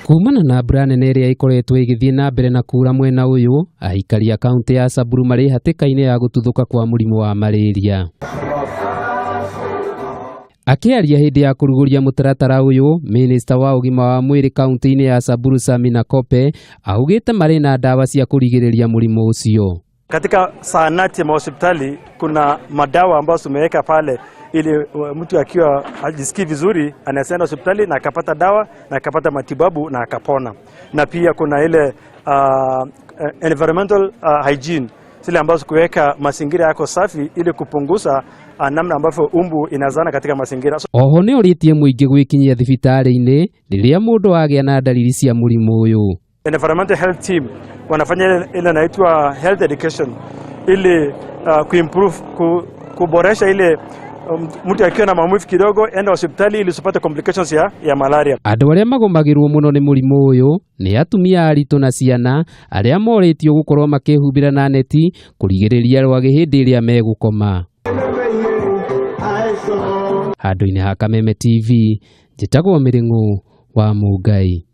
Kumana na mbura nene ĩrĩa ĩkoretwo ĩgĩthiĩ na mbere na kura mwena ũyũ, aikari a kaunti ya Samburu marĩ hatĩka-inĩ ya gũtuthũka kwa mũrimũ wa malaria. Akĩaria hĩndĩ ya kũrugũria mũtaratara ũyũ, minista wa ũgima wa mwĩrĩ kaunti-inĩ ya Samburu Samina Kope augĩte marĩ na ndawa cia kũrigĩrĩria mũrimũ ũcio. Katika zahanati ya mahospitali kuna madawa ambayo tumeweka pale ili mtu akiwa hajisikii vizuri anaweza enda hospitali na akapata dawa na akapata matibabu na akapona. Na pia kuna ile environmental hygiene zile ambazo kuweka mazingira yako safi ili kupunguza namna ambavyo umbu inazana katika mazingira. Oho nĩ orĩtie mũingĩ gwĩkinyia thibitarĩ-inĩ rĩrĩa mũndũ agĩa na dalili cia mũrimũ ũyũ. Environmental health team wanafanya ile inaitwa health education ili kuimprove kuboresha ile mtu akiwa na maumivu kidogo enda hospitali ili usipate complications ya malaria. Andũ arĩa magũmagĩrwo mũno nĩ mũrimũ ũyũ nĩ atumia aritũ na ciana arĩa morĩtio gũkorwo makĩhumbĩra na neti kũrigĩrĩria rwagĩ hĩndĩ ĩrĩa megũkoma. Handũ-inĩ ha Kameme TV, njĩtagwo Mĩrĩng'ũ wa Mũngai.